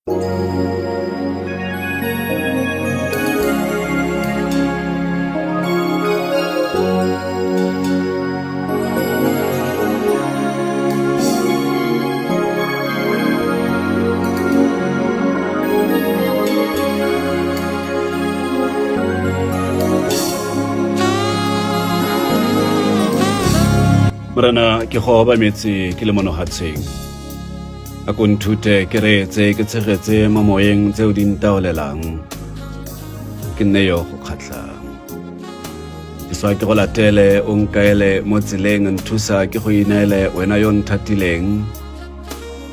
Morena ke go obametse ke le monogatsheng a ko nthute ke reetse ke tshegetse mo moyeng tseo di ntaolelang ke nne yo go kgatlhang ke swa ke go latele o nkaele mo tseleng nthusa ke go ineele wena yo nthatileng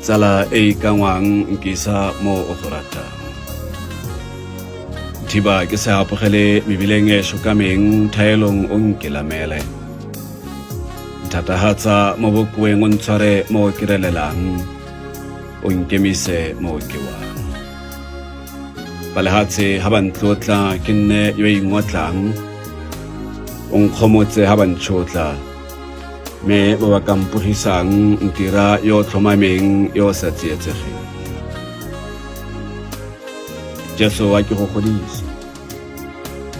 tsala e ikangwang nkisa mo o go ratang thiba ke se apogele mebileng e šokameng thaelong o nkelamele Nthatahatsa mo bokoeng o ntshware mo ke relelang, o nkemise mo ke wang. Balehatshe ha ba ntlotla ke nne yo ingotlang, o nkgomotse ha ba ntšhotla, mme ba ba ka mpogisang ntira yo o tlhomameng yo o sa tsietsegeng. Jesu a ke go godise.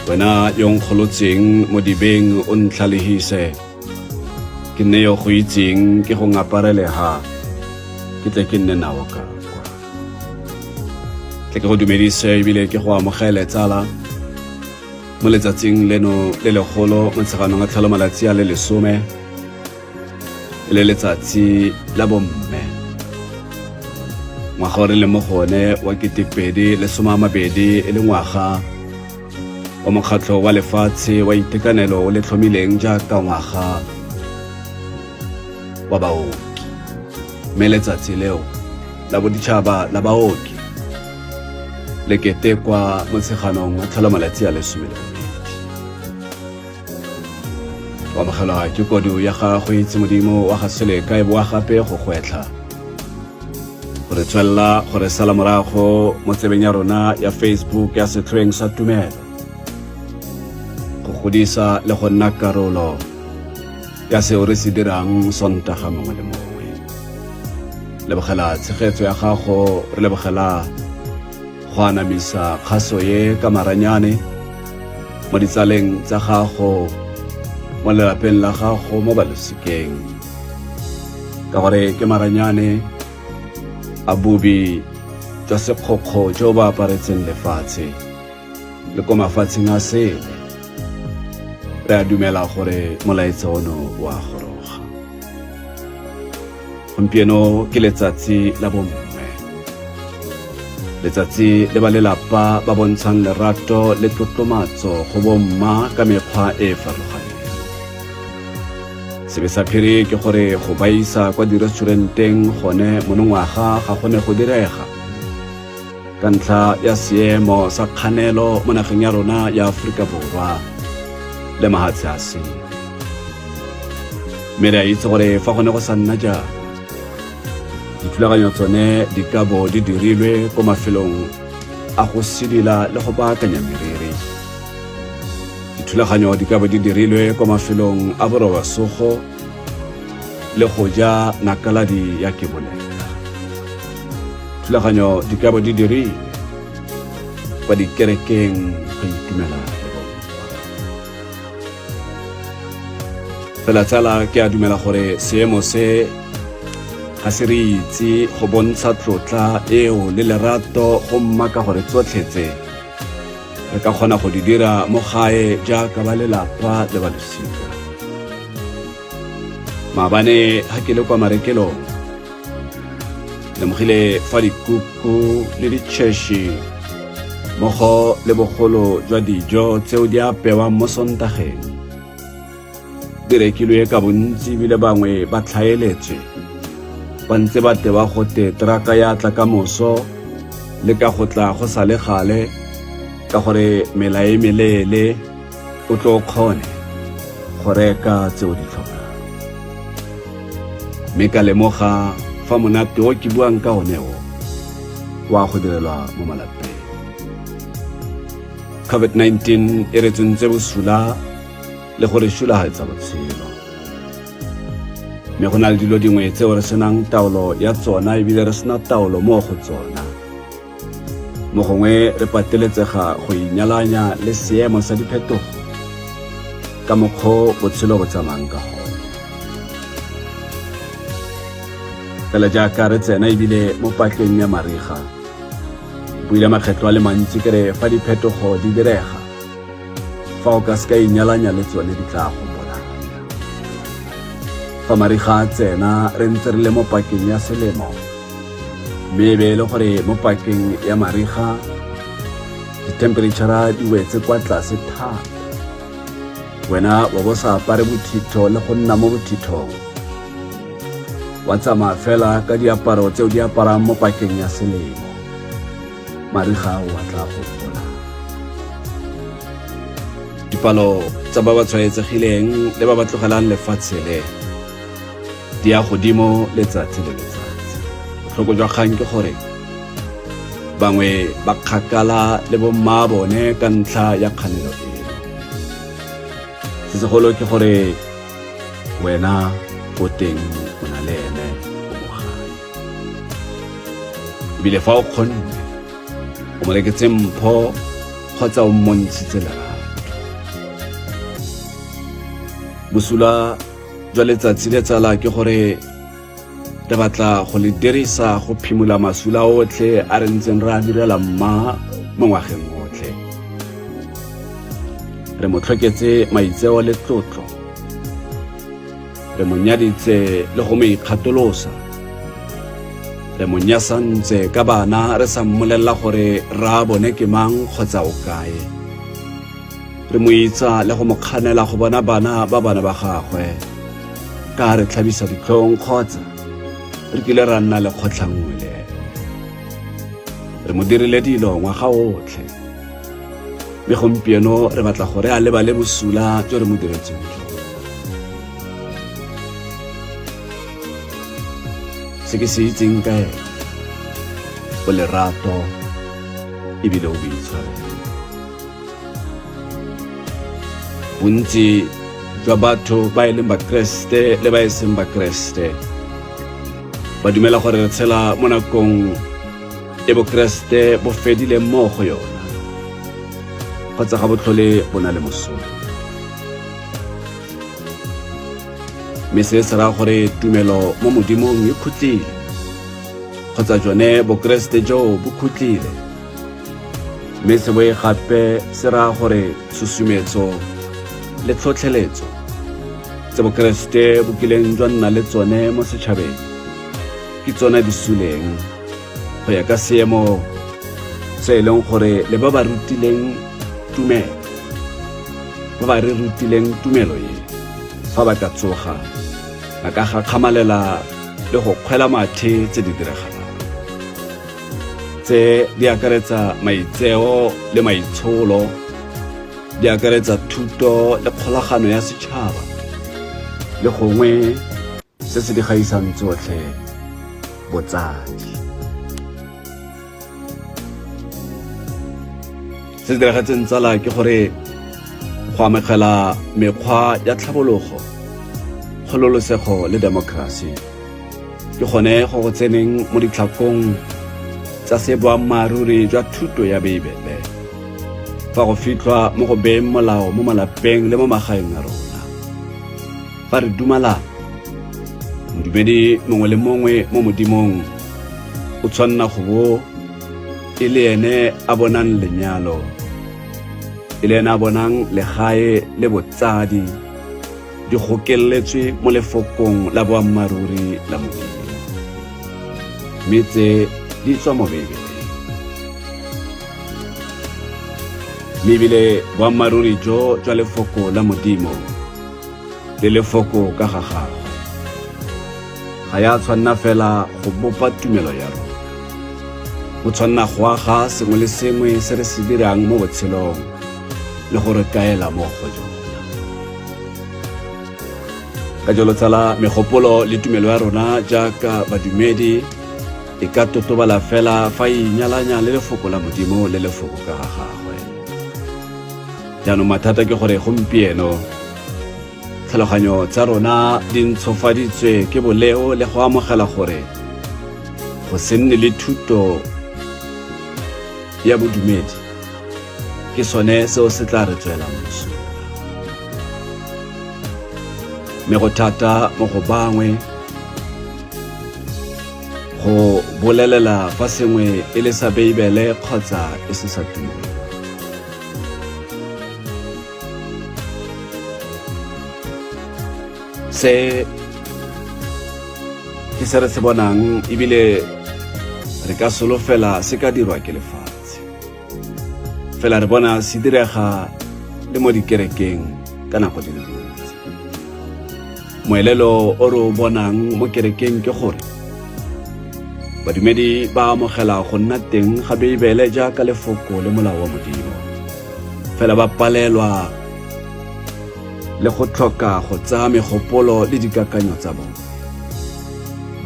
Wena yo nkgolotseng mo dibeng o ntlhalehise, ke nne yo go itseng ke go ngaparele ha, ke tle ke nne nao ka kwa. Tle ke go dumedise ebile ke go amogele tsala mo letsatsing leno le legolo motsheganong a tlholo malatsi a le lesome e le letsatsi la bomme ngwaga o re leng mo go one wa 2020 e le ngwaga wa mokgatlho wa lefatshe wa itekanelo o le tlhomileng jaaka ngwaga wa baoki mme letsatsi leo la boditšhaba la baoki le ketekwa motsheganong a tlhola malatsi a 12. O amogelwa ke kodu ya gago itse modimo wa ga seleka e boa gape go gwetlha go re tswelela go re sala morago mo tsebeng ya rona ya Facebook ya setlhoeng sa tumelo go godisa le go nna karolo ya seo re se dirang sontaga mongwe le mongwe. Lebogela tshegetso ya gago, re lebogela go anamisa kgaso ye ka maranyane mo ditsaleng tsa gago, mo lelapeng la gago, mo balosikeng, ka gore ke maranyane a bobi jwa sekgokgo jo ba aparetseng lefatshe le ko mafatsheng a sele. Re a dumela gore molaetsa ono wa goroga. Gompieno ke letsatsi la bomme, letsatsi le ba lelapa ba bontshang lerato le tlotlomatso go bomma ka mekgwa e e farologaneng. Sebe sa phiri ke gore go ba isa kwa direstauranteng gone monongwaga ga go ne go direga ka ntlha ya seemo sa kganelo mo nageng ya rona ya Aforika Borwa le mahatshe a sele. Mme re a itse gore fa gone go sa nna jaana, dithulaganyo tsone di ka bo di dirilwe ko mafelong a go sedila le go baakanya meriri. Dithulaganyo di ka bo di dirilwe kwa mafelong a borobasogo le go ja nakaladi ya kebolela. Thulaganyo di ka bo di dirilwe kwa dikerekeng go itumela le bomma. Fela tsala ke a dumela gore seemo se ga se re itse go bontsha tlotla eo le lerato go mma ka gore tsotlhe tse re ka kgona go di dira mo gae jaaka ba lelapa le ba losika. Maabane ga ke le kwa marekelong lemogile fa dikuku le ditšheši mmogo le bogolo jwa dijo tseo di apewang mo sontageng di rekilwe ka bontsi ebile bangwe ba tlhaeletswe ba ntse ba tewa gote teraka ya tla ka moso le ka go tla go sa le gale ka gore mela e meleele o tlo kgone go reka tse o di tlhokang. Mme ka lemoga fa monate o ke buang ka one o wa go direlwa mo malapeng. COVID-19 e re tsontse bosula le go re šulagatsa botshelo. Mme go na le dilo dingwe tseo re senang taolo ya tsona ebile re sena taolo mo go tsona. Mo gongwe re pateletsega go inyalanya le seemo sa diphetogo ka mokgwa botshelo bo tsamayang ka gone. Fela jaaka re tsena ebile mo pakeng ya mariga, buile makgetlo a le mantsi ke re fa diphetogo di direga, fa o ka se ka inyalanya le tsone di tla go bolaya. Fa mariga a tsena re ntse re le mo pakeng ya selemo, mme e be e le gore mo pakeng ya mariga dithemperetšhara di wetse kwa tlase thata, wena wa bo sa apare bothitho le go nna mo bothithong, wa tsamaya fela ka diaparo tse o di aparang mo pakeng ya selemo, mariga ao a tla go bolaya. Dipalo tsa ba ba tshwaetsegileng le ba ba tlogelang lefatshe le di ya godimo letsatsi le letsatsi. Botlhoko jwa kgang ke gore bangwe ba kgakala le bomma bone ka ntlha ya kganelo eno. Se segolo ke gore wena o teng o na le ene o mo gae. Ebile fa o kgonne o mo reketse mpho kgotsa o mmontshitse lerato. Bosula jwa letsatsi le tsala ke gore re batla go le dirisa go phimola masula otlhe a re ntseng re a direla mma mo ngwageng otlhe. Re mo tlhoketse maitseo le tlotlo, re mo nyaditse le go mo ikgatolosa, re mo nyasantse ka bana re sa mmolelela gore ra bone ke mang kgotsa o kae, re mo itsa le go mo kganela go bona bana ba bana ba gagwe ka re tlhabisa ditlhong kgotsa re kile ra nna le kgotlhang nngwe le ene. Re mo dirile dilo ngwaga otlhe, mme gompieno re batla gore a lebale bosula jo re mo diretseng jone. Se ke se itseng ka ene, o lerato ebile o boitshwarelo. Bontsi jwa batho ba e leng Bakeresete le ba e seng Bakeresete ba dumela gore re tshela mo nakong e Bokeresete bo fedileng mo go yona kgotsa ga botlhole bo na le mosola. Mme se se raya gore tumelo mo Modimong e khutlile kgotsa jone Bokeresete joo bo khutlile. Mme se boe gape se raya gore tshusumetso le tlhotlheletso tse Bokeresete bo kileng jwa nna le tsone mo setšhabeng ke tsone di suleng go ya ka seemo se e leng gore le ba ba rutileng tumelo, ba ba re rutileng tumelo e, fa ba ka tsoga ba ka gakgamalela le go kgwela mathe tse di diragalang. Tse di akaretsa maitseo le maitsholo, di akaretsa thuto le kgolagano ya setšhaba, le gongwe se se di gaisang tsotlhe, botsadi. Se se diragetseng tsala ke gore go amogela mekgwa ya tlhabologo, kgololosego le demokrasi ke gone go go tseneng mo ditlhakong tsa se boammaaruri jwa thuto ya Beibele fa go fitlhwa mo go beeng molao mo malapeng le mo magaeng a rona. Fa re dumalana, modumedi mongwe le mongwe mo Modimong o tshwanela go bo e le ene a bonang lenyalo, e le ene a bonang legae le botsadi di gokeletswe mo lefokong la boammaaruri la Modimo. Mme tse di tswa mo Beibeleng. Mme ebile boammaaruri jo jwa lefoko la Modimo le lefoko ka ga gagwe ga ya tshwanna fela go bopa tumelo ya rona, go tshwanna go aga sengwe le sengwe se re se dirang mo botshelong le go re kaela mo go jona. Ka jalo tsala, megopolo le tumelo ya rona jaaka badumedi e ka totobala fela fa e inyalanya le lefoko la Modimo le lefoko ka ga gagwe. Jaanong mathata ke gore gompieno tlhaloganyo tsa rona di ntshofaditswe ke boleo le go amogela gore go se nne le thuto. ya bodumedi ke sone seo se tla re tswelang mosola. Mme go thata mo go bangwe go bolelela fa sengwe e le sa Beibele kgotsa e se sa tumelo. Se ke se re se bonang ebile re ka solofela se ka dirwa ke lefatshe. Fela re bona se direga le mo dikerekeng ka nako di le dintsi. Moelelo o re o bonang mo kerekeng ke gore badumedi ba amogela go nna teng ga Beibele jaaka lefoko le molao wa Modimo. Fela ba palelwa le go tlhoka go tsaya megopolo le dikakanyo tsa bone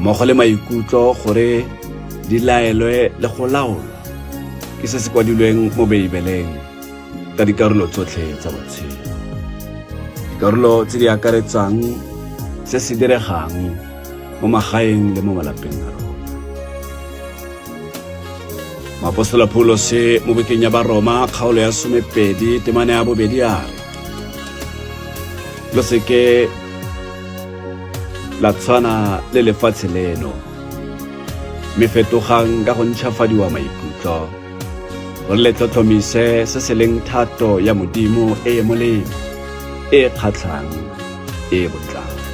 mmogo le maikutlo gore di laelwe le go laolwa ke se se kwadilweng mo Beibeleng ka dikarolo tsotlhe tsa botshelo. Dikarolo tse di akaretsang se se diregang mo magaeng le mo malapeng a rona. Moapostola Paulose mo bukeng ya Baroma kgaolo ya 12 temana ya 2 a re, Lo seke la tshwana le lefatshe leno, mme fetogang ka go ntšhafadiwa maikutlo, gore le tlhotlhomise se se leng thato ya Modimo e e molemo, e e kgatlhang, e e botlalo.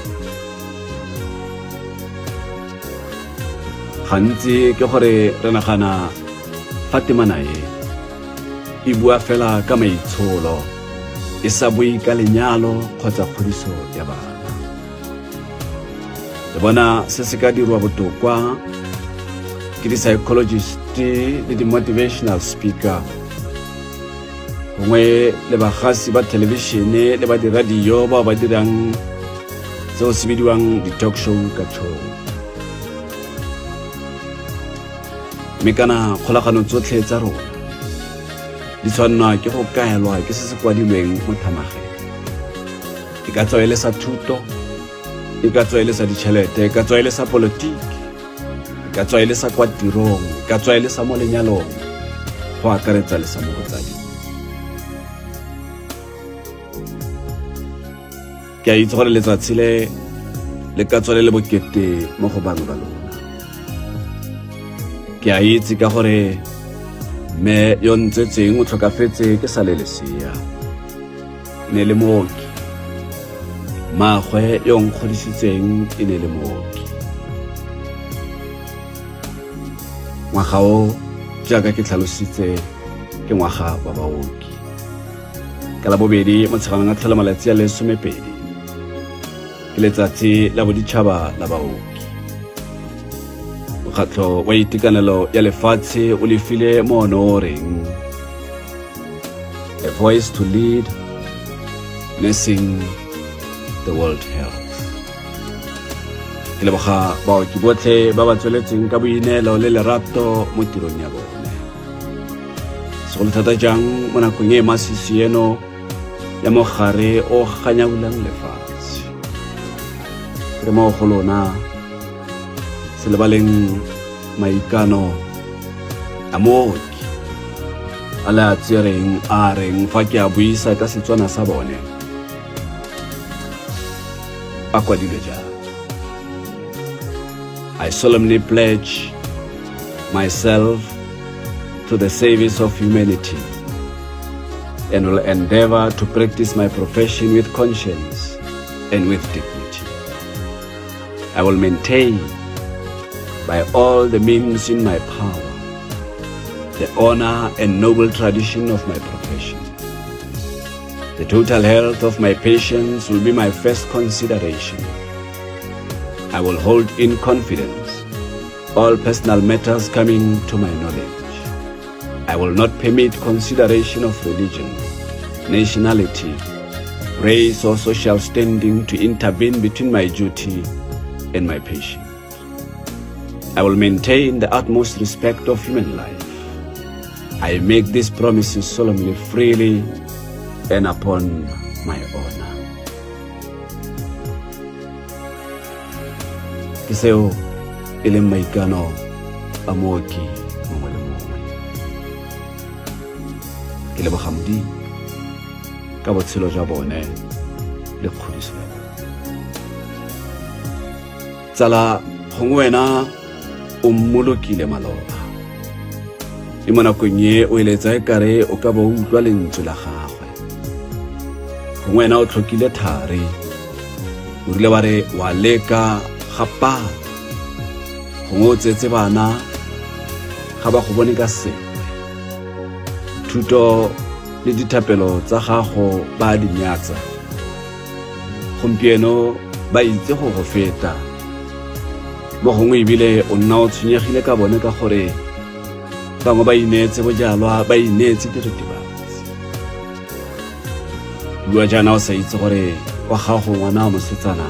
Gantsi ke gore re nagana fa temana e e bua fela ka maitsholo, e sa bue ka lenyalo kgotsa kgodiso ya bana. Le bona se se ka dirwa botokwa ke di-psychologist le di-motivational speaker, gongwe le bagasi ba thelebišene le ba diradio bao ba dirang seo se bidiwang di-talk show ka show. Mme kana kgolagano tsotlhe tsa rona di tshwannwa ke go kaelwa ke se se kwadilweng mo thamageng. E ka tswa e le sa thuto, e ka tswa e le sa ditšhelete, e ka tswa e le sa polotiki, e ka tswa e le sa kwa tirong, e ka tswa e le sa mo lenyalong, go akaretsa le sa mo botsading. Ke a itse gore letsatsi le le ka tswa le le bokete mo go bangwe ba lona. Ke a itse ka gore mme yo ntsetseng o tlhokafetse ke sa le lesea. E ne le mooki. Mmaagwe yo nkgodisitseng e ne le mooki. Ngwaga o jaaka ke tlhalositse ke ngwaga wa baoki. Ka Labobedi Motsheganong a tlhola malatsi a le 12 ke letsatsi la boditšhaba la baoki. Mokgatlho wa itekanelo ya lefatshe o lefile moono o reng A Voice to Lead Nursing the World Health. Ke leboga baoki botlhe ba ba tsweletseng ka boineelo le lerato mo tirong ya bone. Segolo thata jang mo nakong e e masisi eno ya mogare o ganyaulang lefatshe. Re mo go lona se lebaleng maikano a mooki a le a tsereng a reng fa ke a buisa ka Setswana sa bone a kwadilwe jang. I solemnly pledge myself to the service of humanity and will endeavor to practice my profession with conscience and with dignity. I will maintain by all the means in my power the honor and noble tradition of my profession. The total health of my patients will be my first consideration. I will hold in confidence all personal matters coming to my knowledge. I will not permit consideration of religion, nationality, race or social standing to intervene between my duty and my patient. I will maintain the utmost respect of human life. I make these promises solemnly, freely, and upon my honor. Ke seo e leng maikano a mooki mongwe le mongwe. Ke leboga Modimo ka botshelo jwa bone le kgodiso ya bone. Tsala, gongwe wena o mmolokile maloba. E mo nakong e o eletsa e kare o ka bo o utlwa lentswe la gagwe. Gongwe wena o tlhokile thari, o rile wa re wa leka ga pala. Gongwe o tsetse bana ga ba go bone ka sepe. Thuto le dithapelo tsa gago ba di nyatsa. Gompieno ba itse go go feta. Mo gongwe ebile o nna o tshwenyegile ka bone ka gore bangwe ba ineetse bojalwa, ba ineetse diritibatsi. Bua jaana o sa itse gore wa gago ngwana wa mosetsana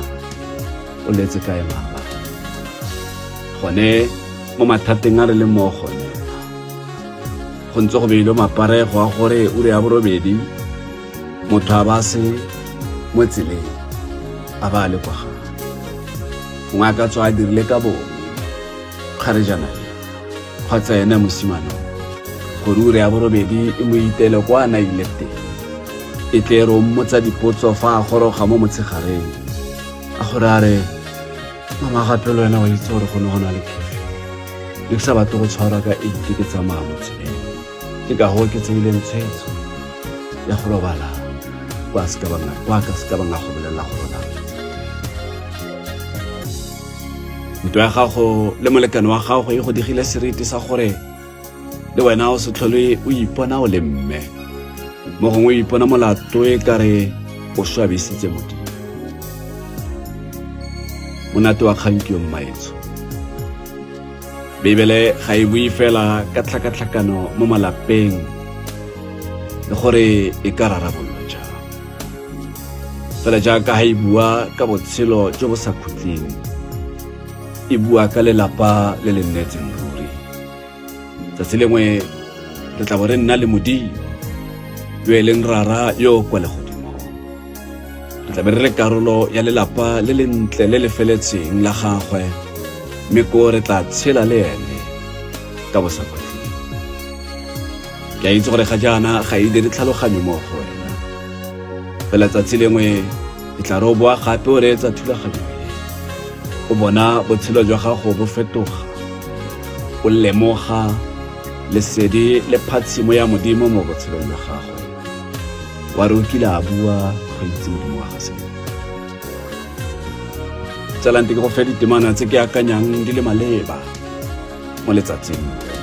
o letse kae mama. Gone mo mathateng a re leng mo gone go ntse go beilwe maparego a gore ure ya borobedi motho a ba se mo tseleng a ba a le kwa gae. Gongwe a ka tswa a dirile ka bongwe kgarejana e kgotsa ene mosimane gore ure ya borobedi e mo itele kwa a na ile teng, e tle re o mmotsa dipotso fa a goroga mo motshegareng a gore a re, mama gape le wena wa itse gore go ne go na le curfew, ne ke sa batle go tshwarwa ka 8 ke tsamaya mo tseleng, ke ka go ke tseileng tshwetso ya go robala kwa se ka bang kwa ka se ka bang a go bolelela go robala. Ntwa ya gago le molekane wa gago e go digile seriti sa gore le wena o se tlhole o ipona o le mme, mo gongwe o ipona molato e kare o swabisitse Modimo. Monate wa kgang ke yo mmaetsho. Bibele ga e bue fela ka tlhakatlhakano mo malapeng le gore e ka rarabololwa jang, fela jaaka ga e bua ka botshelo jo bo sa khutleng, e bua ka lelapa le le nnetseng ruri. Tsatsi lengwe re tla bo re nna le Modimo yo e leng Rara yo kwa legodimong. Re tla be re le karolo ya lelapa le lentle le le feletseng la gagwe, mme koo re tla tshela le ene ka bosakhutleng. Ke a itse gore ga jaana ga e dire tlhaloganyo mo go wena, fela tsatsi lengwe e tla re o boa gape o reetsa thulaganyo e, o bona botshelo jwa gago bo fetoga, o lemoga lesedi le phatshimo ya Modimo mo botshelong jwa gagwe. Wa re o kile a bua go itse Modimo wa ga Selemo. Tsalante ke go fe ditemana tse ke akanyang di le maleba mo letsatsing le,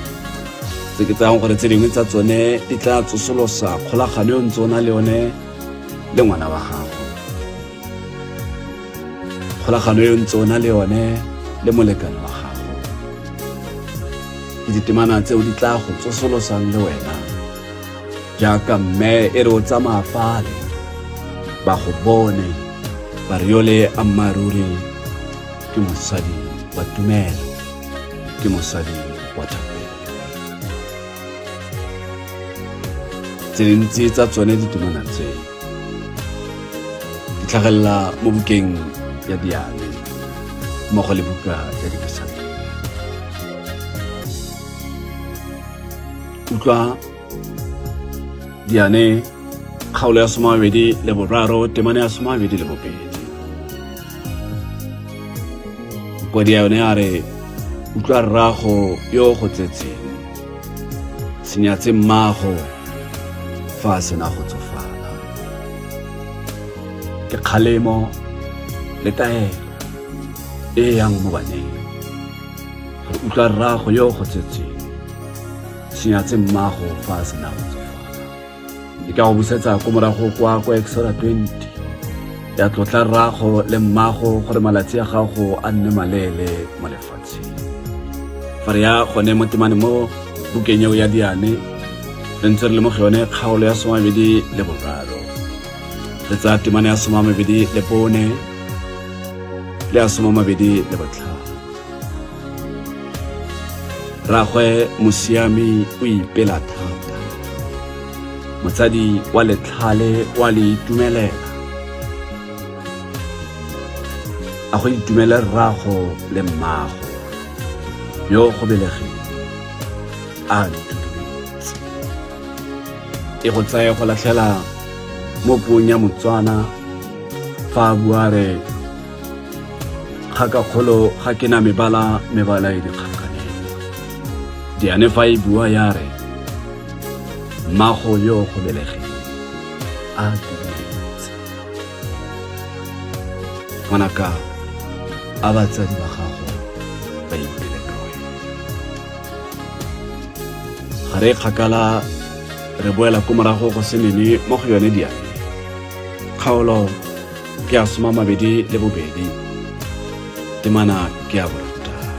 tse ke tsayang gore tse dingwe tsa tsone di tla tsosolosa kgolagano e ntse o na le yone le ngwana wa gago, kgolagano e ntse o na le yone le molekane wa gago. Ke ditemana tseo di tla go tsosolosang le wena jaaka mme e re o tsamaya fale ba go bone ba re yole ammaaruri ke mosadi wa tumelo, ke mosadi wa thapelo. Tse dintsi tsa tsone ditemana tse di tlhagelela mo bukeng ya Diane mmogo le buka ya Dipesalema. Utlwa Diane kgaolo ya 23 temane ya 22. Kwadi ya yone a re, utlwa rrago yo o go tsetseng, se nyatse mmago fa a sena go tsofala. Ke kgalemo le taelo e e yang mo baneng gore utlwa rrago yo o go tsetseng, se nyatse mmago fa a sena go tsofala. E ka go busetsa ko morago kwa kwa Exoda 20 ya tlotla rrago le mmago gore malatsi a gago a nne maleele mo lefatsheng. Fa re ya gone mo temane mo bukeng eo ya Diane, re ntse re le mo go yone kgaolo ya 23, re tsaya temane ya 24 le ya 25. Rragwe mosiami o ipela thata, motsadi wa letlhale wa le itumelela. A go itumele rrago le mmago yo go belegeng a ntutumetse. E go tsaye go latlhela mo puong ya Motswana fa a bua re kgakakgolo ga ke na mebala mebala e dikgakaneng. Diane fa e bua ya re mmago yo go belegeng a dumetse. Ngwanaka a batsadi ba gago ba ipele ka wena. Ga re kgakala re boela ko morago go se nene mo go yone diane. Kgaolo ke ya 22, temana ke ya borataro.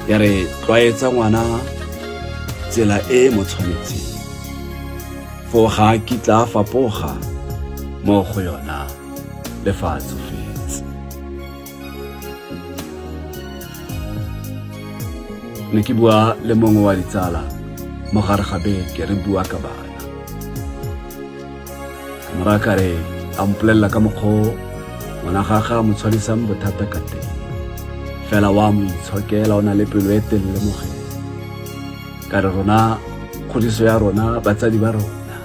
Ya re tlwaetsa ngwana tsela e e mo tshwanetseng, foo ga a kitla a fapoga mo go yona le fa a tsofetse. Ne ke bua le mongwe wa ditsala mo gare ga beke re bua ka bana. Ka mo raya ka re a mpolelela ka mokgwa o ngwana gagwe a mo tshwarisang bothata ka teng. Fela wa mo itshokela o na le pelo e telele mo go ene. Ka re rona kgodiso ya rona batsadi ba rona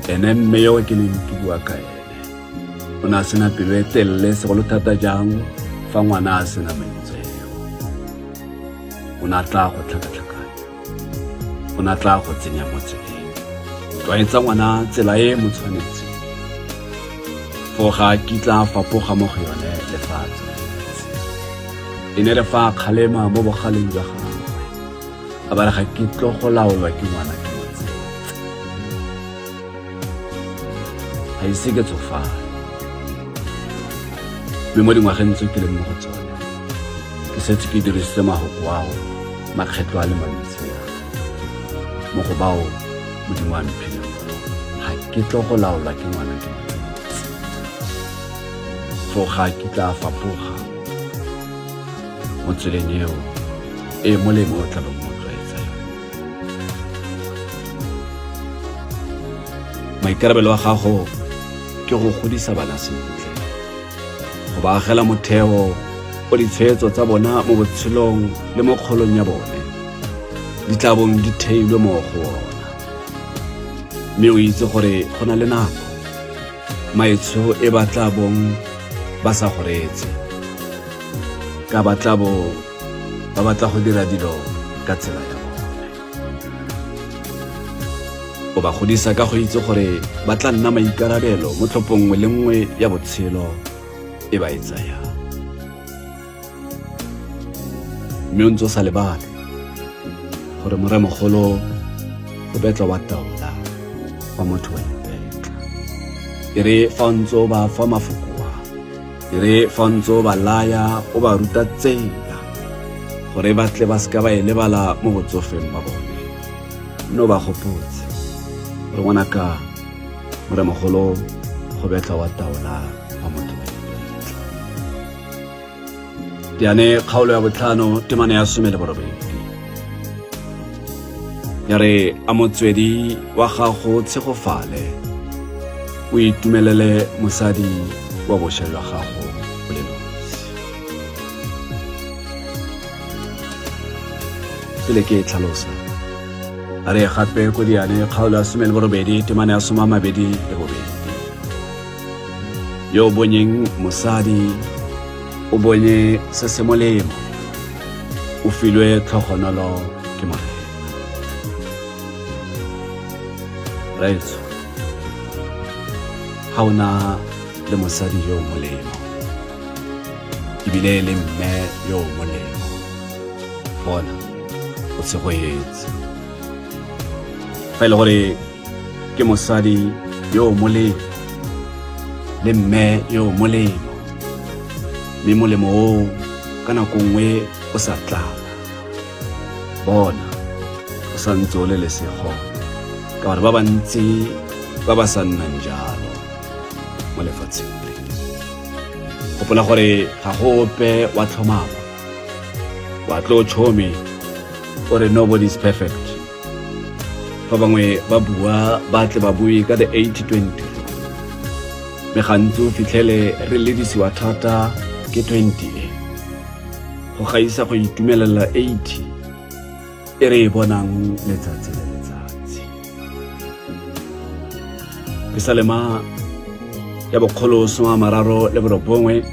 ene mme yo ke neng ke bua ka ene o ne a sena pelo e telele segolo thata jang fa ngwana a sena maitseo. O ne a tla go tlhakatlhakanya, o ne a tla go tsenya mo tseleng. Tlwaetsa ngwana tsela e mo tshwanetseng, foo ga a kitla a fapoga mo go yone le fa a tsofetse. E ne re fa a kgalema mo bogaleng jwa gagwe a ba re ga ke tlo go laolwa ke ngwana ke mo tsetse. Ga ise ke tsofale, mme mo dingwageng tse ke leng mo go tsone ke setse ke dirisitse mahoko ao makgetlo a le mantsi mo go bao Modimo a mphileng bona. Ga ke tlo go laolwa ke ngwana ke mo tsetse, foo ga a kitla a fapoga mo tseleng eo e molemo o tla bong mo tlwaetsa yone. Maikarabelo a gago ke go godisa bana sentle, go ba agela motheo o ditshwetso tsa bona mo botshelong le mo kgolong ya bone di tla bong di theilwe mo go ona. Mme o itse gore go na le nako maetsho e ba tla bong ba sa go reetse, ka ba tla bo ba batla go dira dilo ka tsela ya bone. O ba godisa ka go itse gore ba tla nna maikarabelo mo tlhophong nngwe le nngwe ya botshelo e ba e tsayang. Mme o ntse o sa lebale gore moremogolo go betla wa taola wa motho wa ipetla. E re fa o ntse o ba fa mafoko a, e re fa o ntse o ba laya o ba ruta tsela gore ba tle ba seka ba e lebala mo botsofeng ba bone, mme o ba gopotse gore ngwanaka moremogolo go betla wa taola wa motho wa ipetla. Diane kgaolo ya botlhano temana ya 18 ya re a motswedi wa gago tshegofale, o itumelele mosadi wa bošwa jwa gago o le nosi. Pele ke e tlhalosa, a re gape ko Diane kgaolo ya 18 temana ya 22. Yo o bonyeng mosadi o bonye se se molemo, o filwe tlhogonolo ke Morena. Raetsho, ga o na le mosadi yo o molemo ebile e le mme yo o molemo, bona o tshegogetse. Fa e le gore ke mosadi yo o molemo le mme yo o molemo, mme molemo oo ka nako nngwe o sa tlala, bona o sa ntse o le lesego, ka gore ba bantsi ba ba sa nnang jalo mo lefatsheng le. Gopola gore ga go ope wa tlhomama wa tlo tšhome o re nobody is perfect. Fa bangwe ba bua ba tle ba bue ka the 80-20 rule, mme gantsi o fitlhele re ledisiwa thata ke 20 e go gaisa go itumelela 80 e re e bonang letsatsi le letsatsi. Pesalema ya bokgolo 39,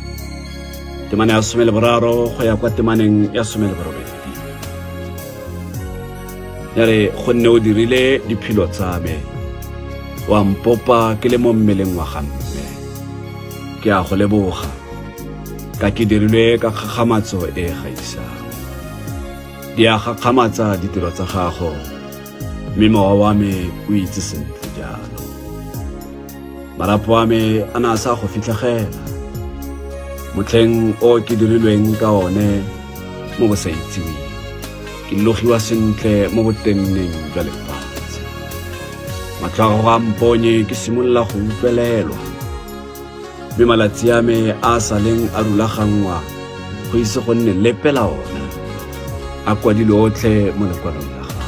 temana ya 13 go ya kwa temaneng ya 18. Ya re, gonne o dirile diphilo tsa me, wa mpopa ke le mo mmeleng wa ga mme. Ke a go leboga, ka ke dirilwe ka kgakgamatso e e gaisang. Di a gakgamatsa ditiro tsa gago, mme mowa wa me o itse sentle jalo. Marapo a me a ne a sa go fitlhegela, motlheng o ke dirilweng ka one mo bo sa itsiweng, ke logiwa sentle mo botenneng jwa lefatshe. Matlho a gago a mponye ke simolola go utlwelelwa, mme malatsi a me a a sa leng a rulaganngwa go ise go nne lepe la ona a kwadilwe otlhe mo lekwalong la gago.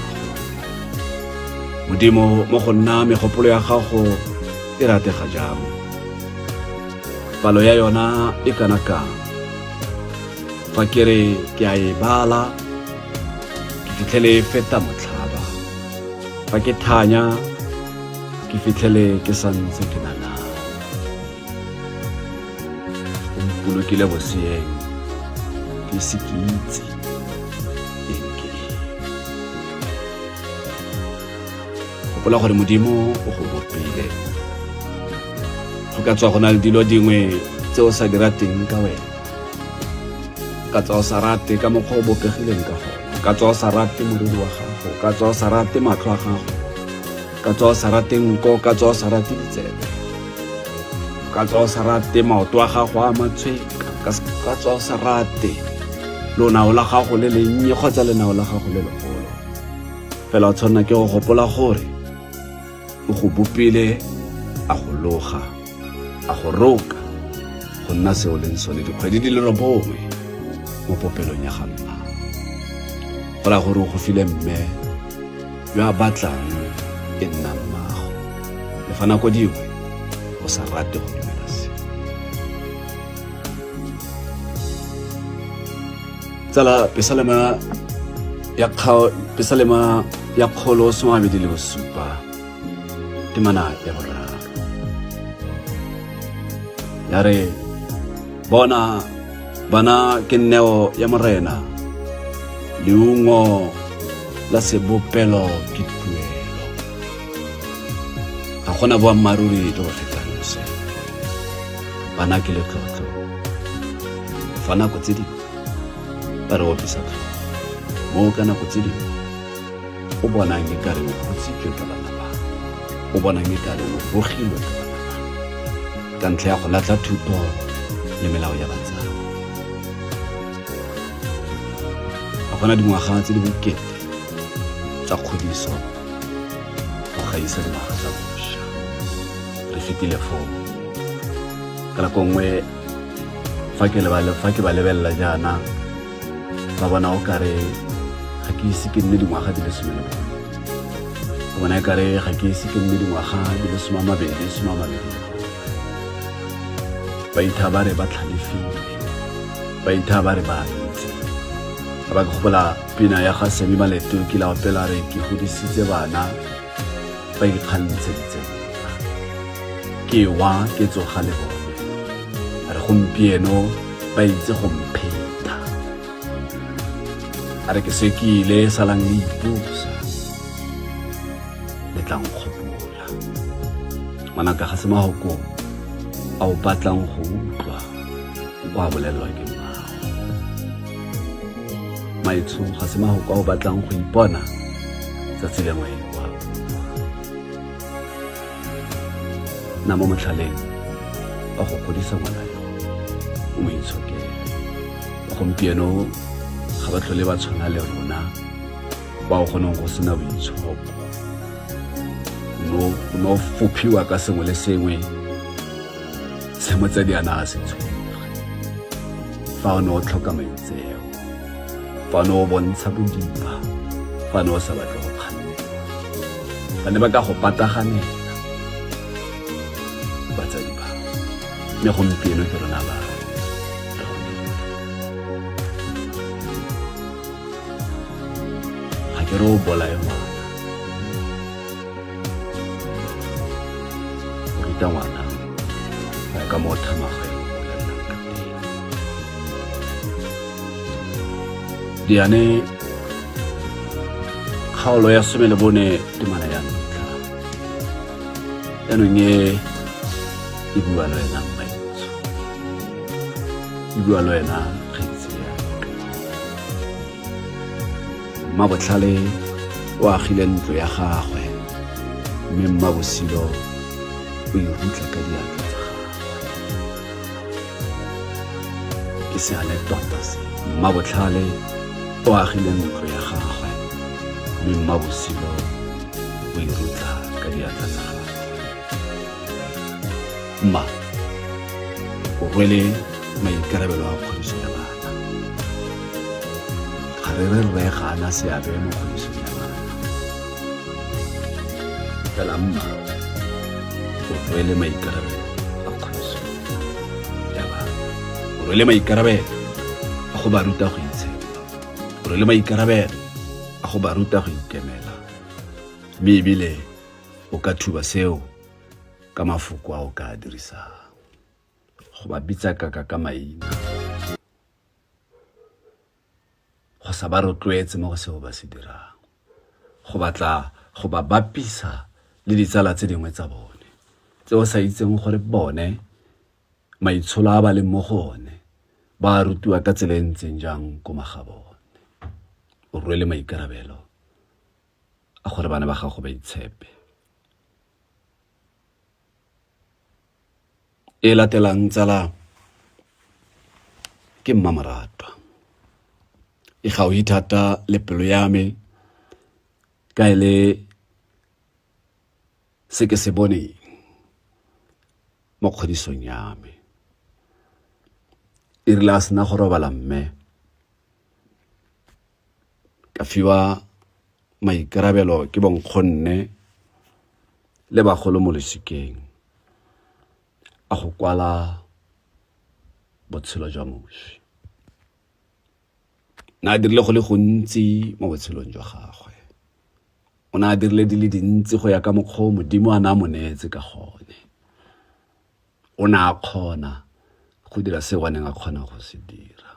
Modimo, mo go nna megopolo ya gago e ratega jang, palo ya yona e kana kang! Fa ke re ke a e bala, ke fitlhele e feta motlhaba. Fa ke thanya, ke fitlhele ke santse ke na nao. O mpolokile boseeng, ke ise ke itse eng ke eng. Gopola gore Modimo o go bopile. Go ka tswa go na le dilo dingwe tse o sa di rateng ka wena. O ka tswa o sa rate ka mokgwa o bopegileng ka gone. O ka tswa o sa rate moriri wa gago. O ka tswa o sa rate matlho a gago. O ka tswa o sa rate nko. O ka tswa o sa rate ditsebe. O ka tswa o sa rate maoto a gago a matshweka. O ka tswa o sa rate lonao la gago le lennye kgotsa lenao la gago le legolo. Fela o tshwanela ke go gopola gore o go bopile, a go loga, a go roka go nna se o leng sone dikgwedi di le 9 mo popelong ya ga mma. Go raya gore o go file mme yo a batlang e nna mmago, le fa nako dingwe o sa rate go dumela se. Tsala, pesalema ya kgao, pesalema ya kgolo 27, temana ya 3, ya re, bona, bana ke neo ya Morena, leungo la sebopelo ke tuelo. Ga gona boammaaruri jo bo fetang se. Bana ke letlotlo. Fa nako tse dingwe ba re opisa tlhogo, mo ka nako tse dingwe o bonang e kare o hutsitswe ka bana ba, o bonang e kare o bogilwe ka bana ba, ka ntlha ya go latlha thuto le melao ya batsadi. Ga gona dingwaga tse di bokete tsa kgodiso go gaisa dingwaga tsa bošwa. Re fetile foo. Ka nako nngwe fa ke fa ke ba lebelela jaana, ba bona o kare ga ke ise ke nne dingwaga di le 14. Ba bona e kare ga ke ise ke nne dingwaga di le 20, 21. Ba itha ba re ba tlhalefile, ba itha ba re ba itse. Ga ba ke gopola pina ya ga Semi Maleto ke la opela re ke godisitse bana ba ikgantsheditse nna. Ke wa ke tsoga le bone. A re gompieno ba itse go mpheta. A re ke se ke ile salang le ipusa. Le tla nkgopola. Ngwanaka, ga se mahoko a o batlang go utlwa o a bolelelwa ke mmago. Maitsho, ga se mahoko a o batlang go ipona tsatsi lengwe wa bua. Nna mo motlhaleng wa go godisa ngwana yo, o mo itshokele. Gompieno ga ba tlhole ba tshwana le rona ba o kgoneng go sena boitshoko. No no fophiwa ka sengwe le sengwe se motsadi a na a se tshwere. Fa o ne o tlhoka maitseo, fa o ne o bontsha bodipa, fa o ne o sa batle go kgannelwa, ba ne ba ka go pataganela batsadi ba. Mme gompieno ke rona ba re godile. Ga ke re o bolaye ngwana. ruta ngwana go ya ka moo thamaga e mo bolelelang ka teng. Diane kgaolo ya 14 temana ya ntlha jaanong e e bua le wena mmaetsho e bua le wena kgaitsedi Mmabotlhale o agile ntlo ya gagwe mme Mmabosilo o e rutla ka diatla tsa gagwe. Ke seane tota se. Mmabotlhale o agile ntlo ya gagwe mme Mmabosilo o e rutla ka diatla tsa gagwe. Mma o rwele maikarabelo a kgodiso ya bana. Ga re re rre ga ana seabe mo kgodisong ya bana. Fela mma o rwele maikarabelo a kgodiso ya bana. O rwele maikarabelo a go ba ruta go itshepa. O rwele maikarabelo a go ba ruta go ikemela. Mme ebile o ka thuba seo ka mafoko a o ka a dirisang go ba bitsa kaka ka maina go sa ba rotloetse mo go seo ba se dirang go batla go ba bapisa le ditsala tse dingwe tsa bone tse o sa itseng gore bone maitsholo a ba leng mo go one ba rutiwa ka tsela e ntseng jang ko magabone o rwele maikarabelo a gore bana ba gago ba itshepe. E latelang tsala ke mmamoratwa. E gaufi thata le pelo ya me ka e le se ke se boneng mo kgodisong ya me. E rile a sena go robala mme ka fiwa maikarabelo ke bonkgonne le bagolo mo losikeng a go kwala botshelo jwa moswi. Ne a dirile go le gontsi mo botshelong jwa gagwe. O ne a dirile di le dintsi go ya ka mokgwa o Modimo a ne a mo neetse ka gone. O ne a kgona go dira seo a neng a kgona go se dira.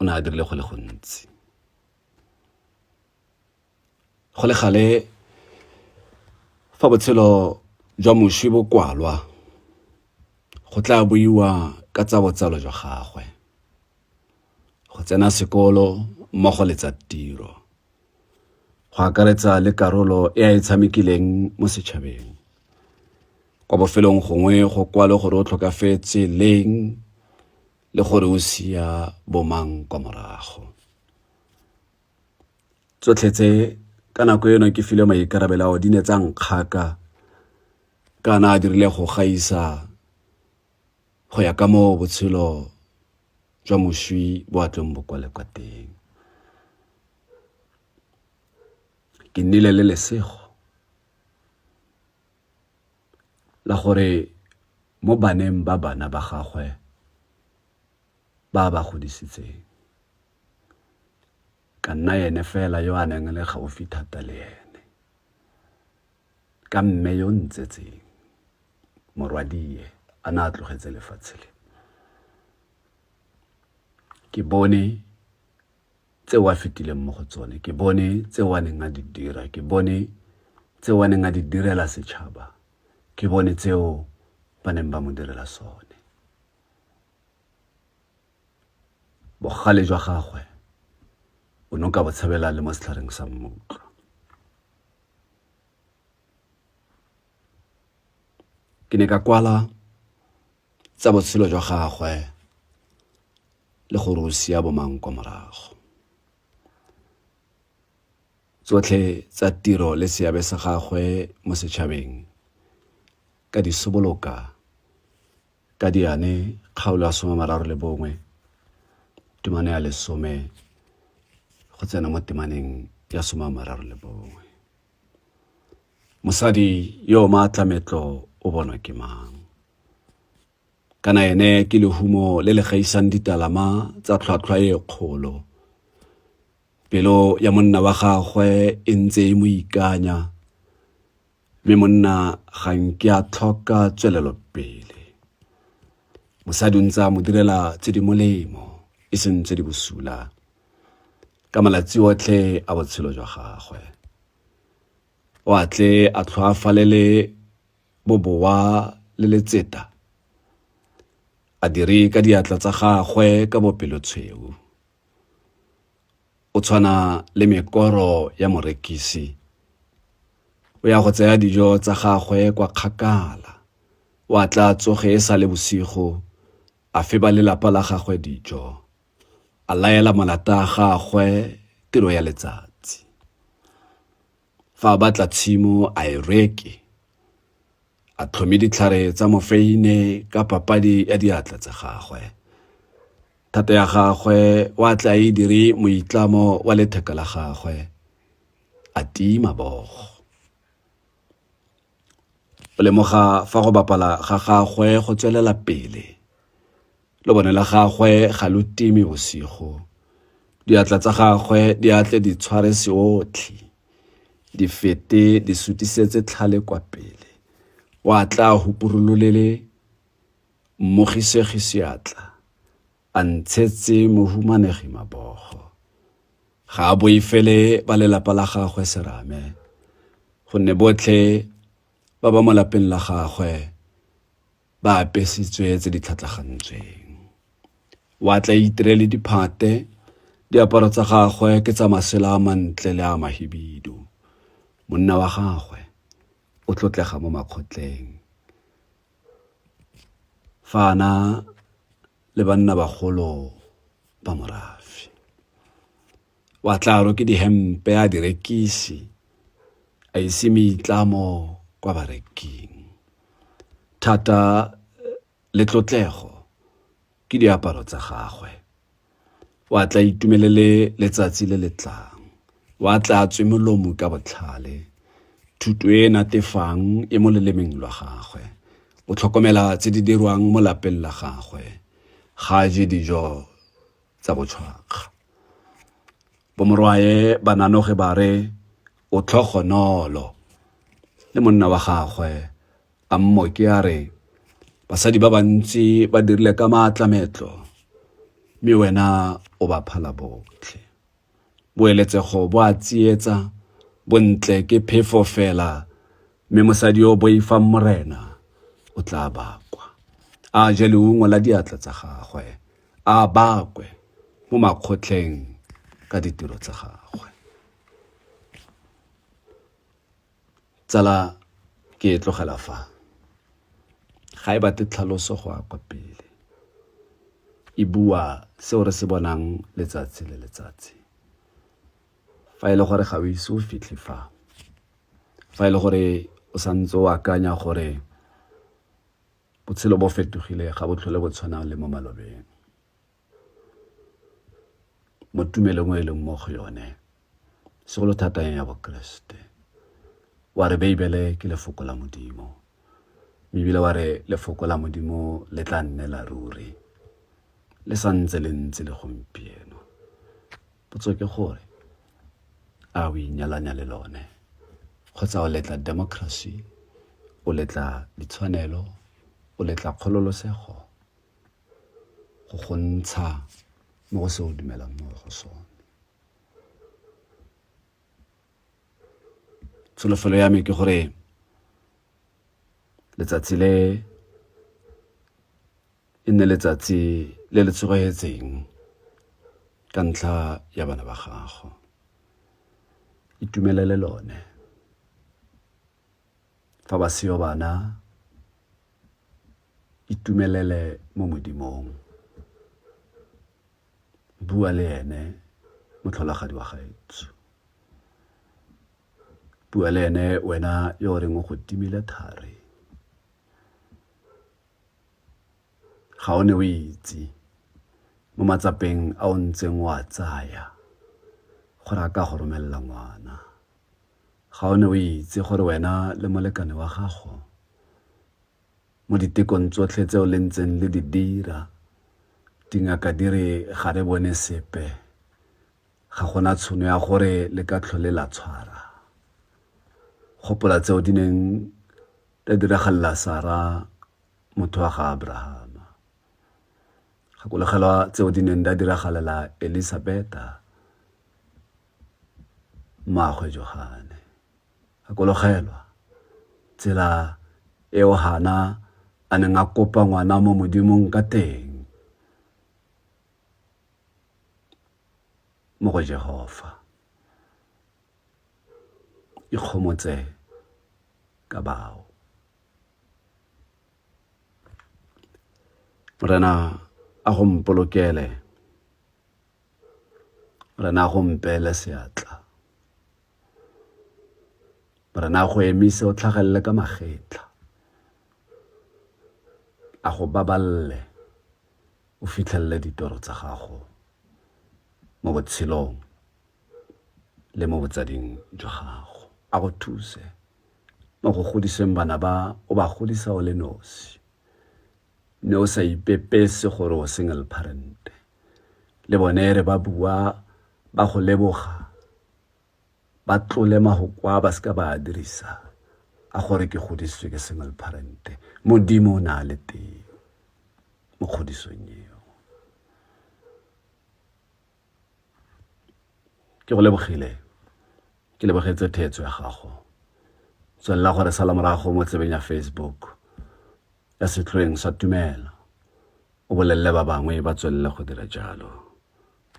O ne a dirile go le gontsi. Go le gale fa botshelo jwa moswi bo kwalwa go tla buiwa ka tsa botsalo jwa gagwe, go tsena sekolo mmogo le tsa tiro, go akaretsa le karolo e a e tshamekileng mo setšhabeng. Kwa bofelong gongwe go kwalwe gore o tlhokafetse leng le gore o sia bomang kwa morago. Tsotlhe tse ka nako eno ke filwe maikarabelo ao di ne tsa nkgaka kana a dirile go gaisa go ya ka moo botshelo jwa moswi bo a tlong bo kwale kwa teng. Ke nnile le lesego la gore mo baneng ba bana ba gagwe ba ba godisitseng ka nna ene fela yo a neng le gaufi thata le ene ka mme yo ntsetseng morwadie a ne a tlogetse lefatshe le. Ke bone tseo a fetileng mo go tsone, ke bone tseo a neng a di dira, ke bone tseo a neng a di direla setšhaba, ke bone tseo ba neng ba mo direla sone. Bogale jwa gagwe o ne o ka bo tshabela le mo setlhareng sa mmutlwa. Ke ne ka kwala tsa botshelo jwa gagwe le gore o sia bomang kwa morago. Tsotlhe tsa tiro le seabe sa gagwe mo setšhabeng ka di soboloka ka diane kgaolo ya 31 temana ya 10 go tsena mo temaneng ya 31. Mosadi yo o maatlametlo o bonwa ke mang? Kana ene ke lehumo le le gaisang ditalama tsa tlhwatlhwa e kgolo. Pelo ya monna wa gagwe e ntse e mo ikanya, mme monna ga nke a tlhoka tswelelopele. Mosadi o ntse a mo direla tse di molemo, e seng tse di bosula, ka malatsi otlhe a botshelo jwa gagwe. O a tle a tlhoafalele boboa le letseta, a dire ka diatla tsa gagwe ka bopelotshweu. O tshwana le mekoro ya morekisi. O ya go tsaya dijo tsa gagwe kwa kgakala. O a tla tsoge e sa le bosigo, a fe ba lelapa la gagwe dijo. A laela malata a gagwe tiro ya letsatsi. Fa a batla tshimo a e reke, a tlhome ditlhare tsa mofeine ka papadi ya diatla tsa gagwe. Thata ya gagwe o a tle a e dire moitlamo wa letheka la gagwe, a tii mabogo. O lemoga fa go bapala ga gagwe go tswelela pele. Lobone la gagwe ga lo time bosigo. Diatla tsa gagwe di a tle di tshware seotlhi, di fete di sutisetse tlhale kwa pele. O a tla hupurololele mmogisegi seatla, a ntshetse mohumanegi mabogo. Ga a boifele ba lelapa la gagwe serame, gonne botlhe ba ba mo lapeng la gagwe ba apesitswe tse di tlhatlagantsweng. O a tla itirele diphate, diaparo tsa gagwe ke tsa masela a mantle le a mahibidu. Monna wa gagwe o tlotlega mo makgotleng. Fa a na le bannabagolo ba morafe. Wa tla roke dihempe a di rekise, a ise meitlamo kwa bareking. Thata le tlotlego ke diaparo tsa gagwe. Wa tla itumelele letsatsi le le tlang. Wa tla tswe molomo ka botlhale. Thuto e e natefang e mo lelemeng lwa gagwe. O tlhokomela tse di dirwang mo lapeng la gagwe. Ga a je dijo tsa botshwakga. Bomorwae ba nanoge ba re, O tlhogonolo. Le monna wa gagwe a mmoke a re, Basadi ba bantsi ba dirile ka maatlametlo, mme wena o ba phala botlhe. Boeletsego bo a tsietsa, bontle ke phefo fela, mme mosadi yo o boifang Morena o tla bakwa. A je leungo la diatla tsa gagwe, a bakwe mo makgotleng ka ditiro tsa gagwe. Tsala ke e tlogela fa. Ga e batle tlhaloso go ya kwa pele. E bua seo re se bonang letsatsi le letsatsi. Fa e le gore ga o ise o fitlhe fa, fa e le gore o santse o akanya gore botshelo bo fetogile ga bo tlhole bo tshwana le mo malobeng, mo tumelong e leng mo go yone, segolo thata ya Bokeresete, wa re Beibele ke lefoko la Modimo, mme ebile wa re lefoko la Modimo le tla nnela ruri, le sa ntse le ntse le gompieno. Potso ke gore, a o inyalanya le lone kgotsa o letla democracy, o letla ditshwanelo, o letla kgololosego go go ntsha mo go se o dumelang mo go sone? Tsholofelo ya me ke gore letsatsi le e nne letsatsi le le tsogetseng ka ntlha ya bana ba gago. Itumelele lone. Fa ba seyo bana, itumelele mo Modimong. Bua le ene motlholagadi wa gaetsho. Bua le ene wena yo o reng o go timile thari. Ga o ne o itse mo matsapeng a o ntseng o a tsaya gore a ka go romelela ngwana. Ga o ne o itse gore wena le molekane wa gago mo ditekong tsotlhe tseo le ntseng le di dira, dingaka di re ga re bone sepe. Ga gona tshono ya gore le ka tlhole la tshwara. Gopola tseo di neng di diragalela Sara motho wa ga Abrahama. Gakologelwa tseo di neng di diragalela Elisabeta mmaagwe Johane. Gakologelwa tsela eo Hana a neng a kopa ngwana mo Modimong ka teng mo go Jehofa. Ikgomotse ka bao. Morena a go mpolokele, Morena a go mpeele seatla, Morena a go emise o tlhagelele ka magetla, a go baballe o fitlhelele ditoro tsa gago mo botshelong le mo botsading jwa gago. A go thuse mo go godiseng bana ba o ba godisa o le nosi, mme o sa ipepese gore o single parent. Le bone re ba bua ba go leboga, ba tlole mahoko a ba seka ba a dirisa a gore ke godisitswe ke single parent. Modimo o ne a le teng mo kgodisong eo. Ke go lebogile, ke lebogetse theetso ya gago. Tswelela gore sala morago mo tsebeng ya Facebook ya Setlhoeng sa Tumelo. O bolelele ba bangwe ba tswelele go dira jalo.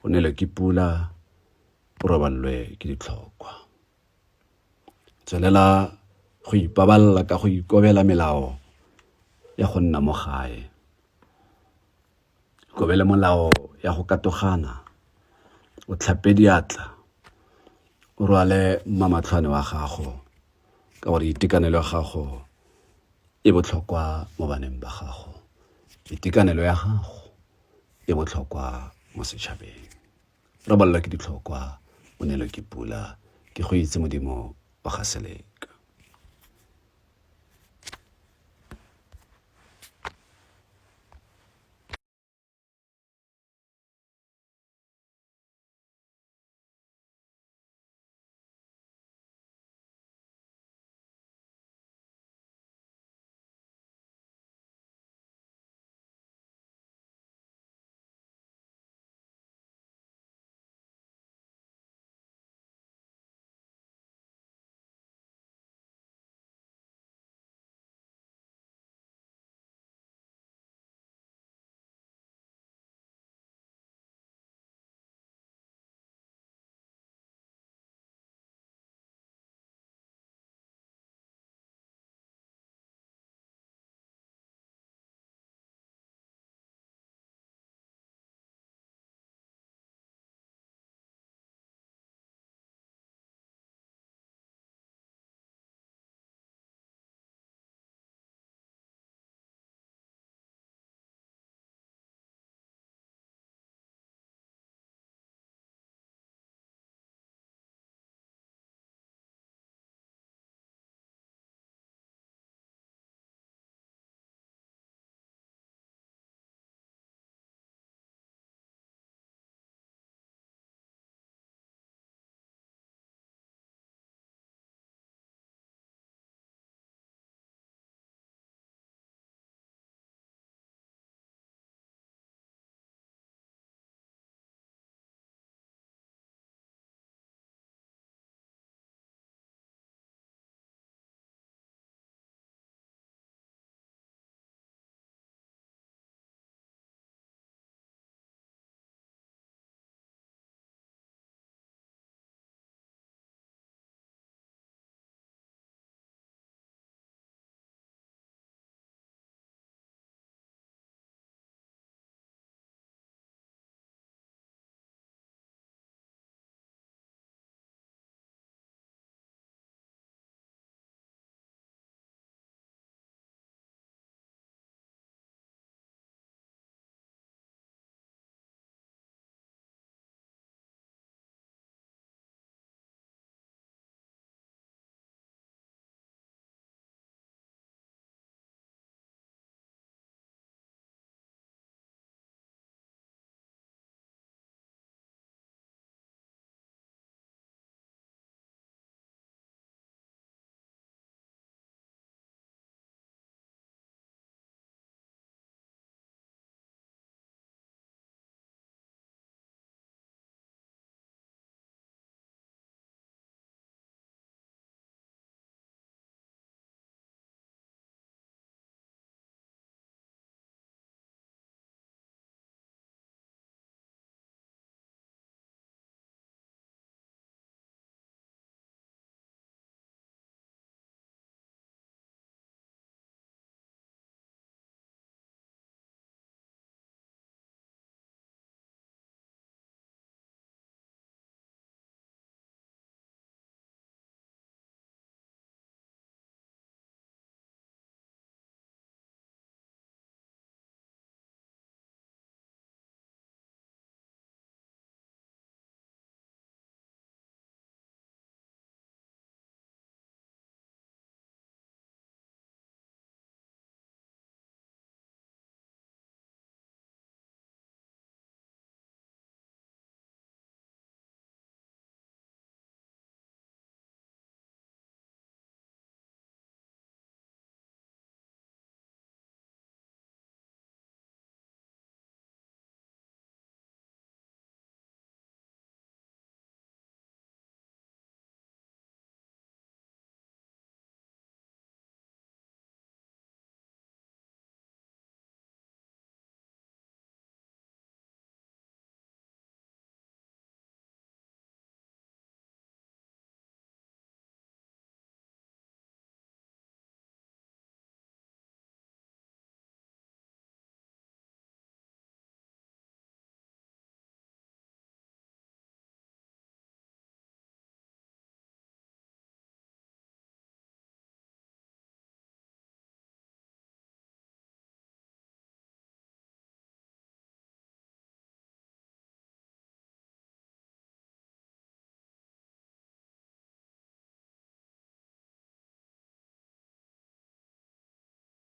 O nelwe ke pula, o robalelwe ke ditlhokwa. Tswelela go ipabalela ka go ikobela melao ya go nna mo gae. Ikobele molao ya go katogana, o tlhape diatla, o rwale mmamatlhwane wa gago ka gore itekanelo ya gago e botlhokwa mo baneng ba gago. Itekanelo ya gago e botlhokwa mo setšhabeng. Re balelwa ke ditlhokwa, o nelwe ke pula, ke go itse Modimo wa ga Seleka.